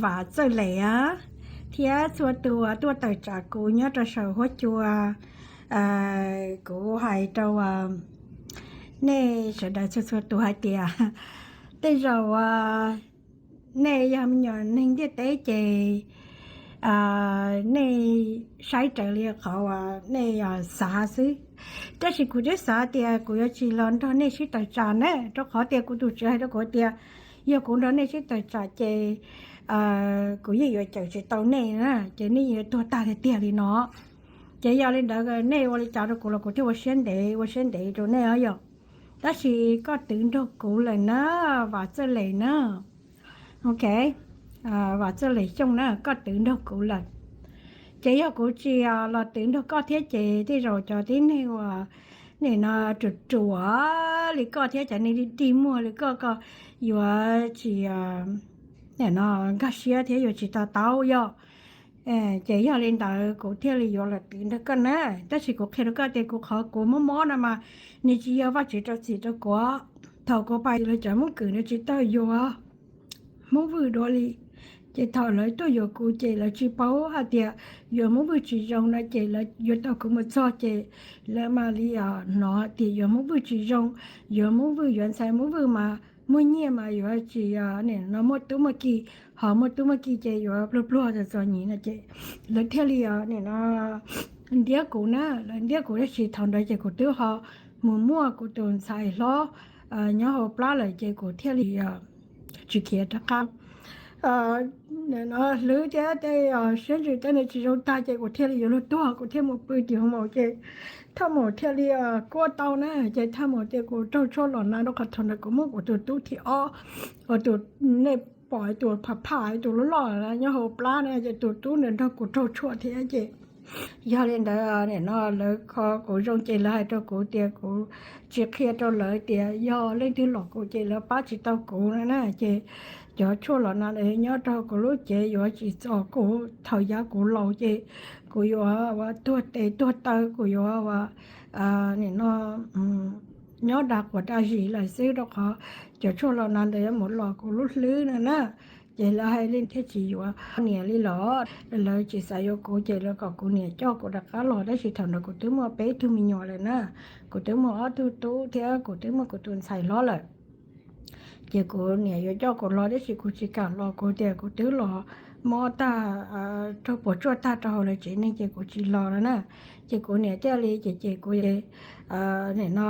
Vam Txawj Lem thiab txhua tus tuaj tawm tsam kuv nyob rau saum huab cua. Kuv hais rau nej sawv daws txhua txhua tus hais tias tej zaum nej yog me nyuam neeg ntiaj teb ces nej saib raws li qhov uas nej xav xwb. Tab sis kuv twb xav tias kuv yuav tsis los nrog nej sib tawm tsam na, rau qhov tias kuv tus tswv hais rau kuv tias yog kuv nrog nej sib tawm tsam ces kuv yeej yuav cawm tsis tau nej na, ces nej yuav tuag tag tiag tiag li no. Ces yog li ntawd nej ua li cas rau kuv los kuv thiaj ua siab ntev ua siab ntev rau nej os yog. Tab sis koj twv nrog kuv lawm na, Vam Txawj Lem na. Ok, Vam Txawj Lem Xyooj na, koj twv nrog kuv lawm. Ces yog kuv tsis los twv nrog koj thiab ces tej zaum cov tib neeg uas nim no ruam ruam li koj thiab cov neeg dig dig muag li koj, koj yuav tsis nim no nkag siab thiab yuav tsis to taub yog. Ces yog li ntawd kuv thiaj li yuav los twv nrog koj na. Tab sis kuv qhia rau koj tias kuv qhov kuv mob mob no mas nws tsis yog Vajtswv rau txim rau kuv. Thaum kuv pais lawv cov Hmoob Kwm no tsis tau yuav Hmoob Vwj dua li, ces thaum lawv tuaj yuav kuv ces lawv tsis paub hais tias yuav Hmoob Vwj tsis zoo no ces lawv yuav tau kuv mus txog ces lawv mam li hnov tias yuav Hmoob Vwj tsis zoo, yuav Hmoob Vwj yuav ntxhais Hmoob Vwj mas muaj nyiaj mas yuav tsis nim no muaj tub muaj ki, ho muaj tub muaj ki ces yuav pluag pluag txom txom nyem no ces lawv thiaj li nim no ntiab kuv na, lawv ntiab kuv tab sis thaum ntawd ces kuv twb ho mus muaj kuv tus ntxhais hlob nyob hauv plab lawm ces kuv thiaj li tsis khiav rov qab. Nim no hlwb thiab tej siab ntsws tej no tsis zoo tag ces kuv thiaj li yuav luag tuag, kuv thiaj mus pw tim hoo maum ces thaj maum thiaj li kuaj tau na. Ces thaj maum tias kuv raug tshuaj los na, rau qhov thaum ntawd kuv muaj kuv tus tub thib ob uas tus nej pom tus pham pham tus loj loj nyob hauv plab na, ces tus tub nws nrog kuv raug tshuaj thiab ces yog li ntawd nim no lawv kho kuv zoo ces lawv hais rau kuv tias kuv tsis qhia rau lawv tias yog leej twg los kuv ces lawv pab tsis tau kuv no na. Ces cov tshuaj los no nyob rau kuv lub cev yuav tsis txog kuv thaum yav kuv laus ces kuv yuav ua tuag tes tuag taw, kuv yuav ua nim no nyob dag quas dag zis lawm xwb, rau qhov cov tshuaj los no ntawd yuav mus los kuv lub hlwb no na. Ces lawv hais li thiaj tsis yuav niam li los, lawv tsis xav yuav kuv ces lawv kom kuv niam coj kuv rov qab los, tab sis thaum ntawd kuv twb muaj peb tug me nyuam lawm na, kuv twb muaj ob tug tub thiab kuv twb muaj kuv tus ntxhais hlob lawm. Ces kuv niam yuav coj kuv los tab sis kuv tsis kam los, kuv tias kuv twb los mob tag, raug puas tsuaj tag rau hauv lawv tsev neeg ces kuv tsis los no na. Ces kuv niam thiaj li ces ces kuv nim no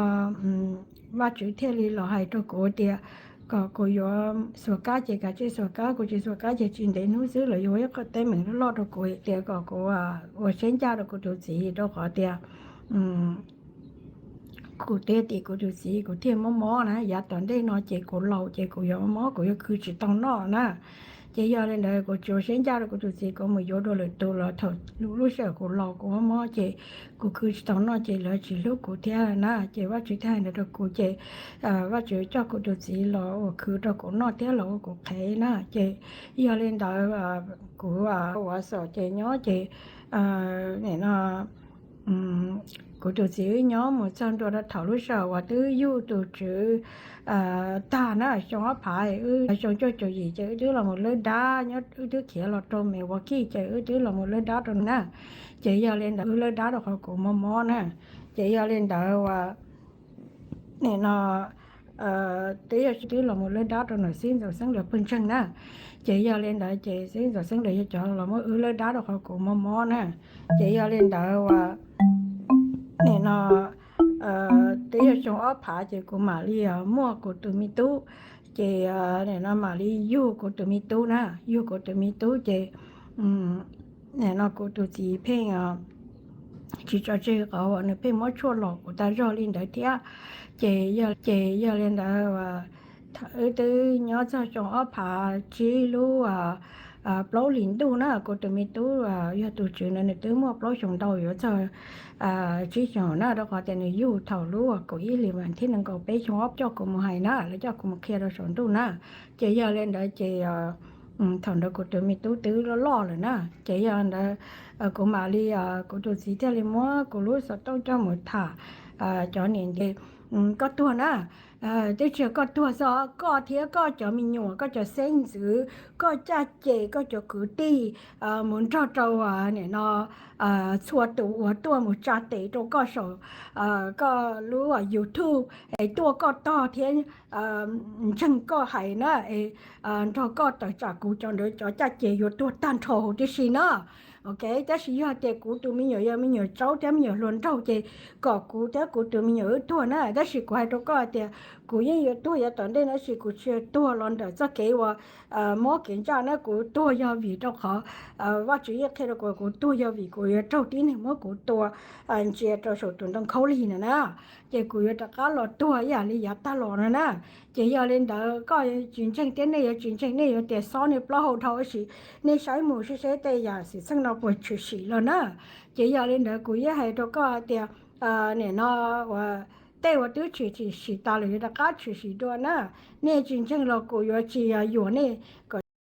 Vajtswv thiaj li los hais rau kuv tias kom kuv yuav xuas kab ces kav tsij xuas kab, kuv tsis xuas kab ces tsis ntev hnub xwb lawv yuav ib qho teeb meem loj loj rau kuv tias kom kuv ua siab ncaj rau kuv tus txiv, rau qhov tias kuv twb tim kuv tus txiv kuv thiaj mob mob na, yav tom ntej no ces kuv laus ces kuv yuav mob kuv yuav khwv tsis tau noj na. Ces yog li ntawd kuv tsuas siab ncaj rau kuv tus txiv, kuv mus yuav dua lwm tus los thaum lub sij hawm kuv laus kuv mob mob ces kuv khwv tsis tau noj ces lawv tsis hlub kuv thiab na. Ces Vajtswv thiaj hais ntawd rau kuv ces Vajtswv coj kuv tus txiv los ua khwv rau kuv noj thiab los ua kuv qhev na. Ces yog li ntawd kuv ua xom ces nyob ces nim no kuv tus txiv wb nyob mus txog ntua rau thaum lub sij hawm uas twb yug tus tswv tag na, xyoo ob phav, wb xyoo cuaj caum yim ces wb twb los mus lawb dab, nyob wb twb khiav los rau Milwaukee ces wb twb los mus lawb dab rau na. Ces yog li ntawd wb lawb dab rau qhov kuv mob mob na. Ces yog li ntawd uas nim no twb yog twb los mus lawb dab rau nws xib ntxwv xeeb lawv pawg ntseeg na. Ces yog li ntawd ces xib ntxwv xeeb lawv yog cov los muab wb lawb dab rau qhov kuv mob mob na. Ces yog li ntawd uas nim no twb yog xyoo ob phav ces kuv mam li muaj kuv tus me tub. Ces nim no mam li yug kuv tus me tub na, yug kuv tus me tub ces nim no kuv tus txiv pheej tsis tso tseg qhov uas nws pheej muab tshuaj los kuv tag zog li ntawd thiab. Ces yog, ces yog li ntawd wb twb nyob txog xyoo ob phav tsib lub plaub hlis ntuj na, kuv tus me tub yog tus tswv ntawd nws twb muaj plaub xyoos ntau yuav txog tsib xyoos na, rau qhov tias nws yug thaum lub kaum ib hlis vas thib nees nkaum peb xyoo ob coj kuv mus hais na, lawv coj kuv mus qhia rau saum ntuj na. Ces yog li ntawd ces thaum ntawd kuv tus me tub twb loj loj lawm na. Ces yog ntawd kuv mam li, kuv tus txiv thiaj li muab kuv lub xov tooj coj mus tham cov niam nti, koj tuag na, Twb tsis yog koj tuag xwb, koj thiab koj cov me nyuam, koj cov xeeb ntxwv, koj caj ces koj cov kwv tij mus nrog rau nim no txhua tus uas tuaj mus tsa tes rau koj saum koj lub YouTube es tuaj koj tog thiab ntseeg koj hais na, nrog koj tawm tsam kuv cov ntawd cov caj ces yuav tuag tag nrho huv tib si na. Ok, tab sis yog tias kuv tus me nyuam yog me nyuam tsaub thiab me nyuam hluas nraug ces kom kuv thiab kuv tus me nyuam wb tuag na. Tab sis kuv hais rau koj tias kuv yeej yuav tuag yav tom ntej no, tab sis kuv tsis tuag los ntawm txoj kev uas muab kev ntsaj na. Kuv tuag yog vim rau qhov Vajtswv yeej qhia rau kuv, kuv tuag yog vim kuv yuav raug tib neeg muab kuv tua ntsia rau saum tus ntoo khaub lig na na. Ces kuv yuav rov qab los tuag ib yam li yav tag los no na. Ces yog li ntawd koj tsis ntseeg thiab nej yuav tsis ntseeg, nej yuav tias xob nej plaub hau dhau, tab sis nej saib mus seb seb tej yam xwm txheej no puas tshwm sim los na. Ces yog li ntawd kuv yeej hais rau koj tias nim no uas tej uas twb tshwm sim tas lawm yuav rov qab tshwm sim dua na. Nej tsis ntseeg los kuv yuav tsis yuam nej kom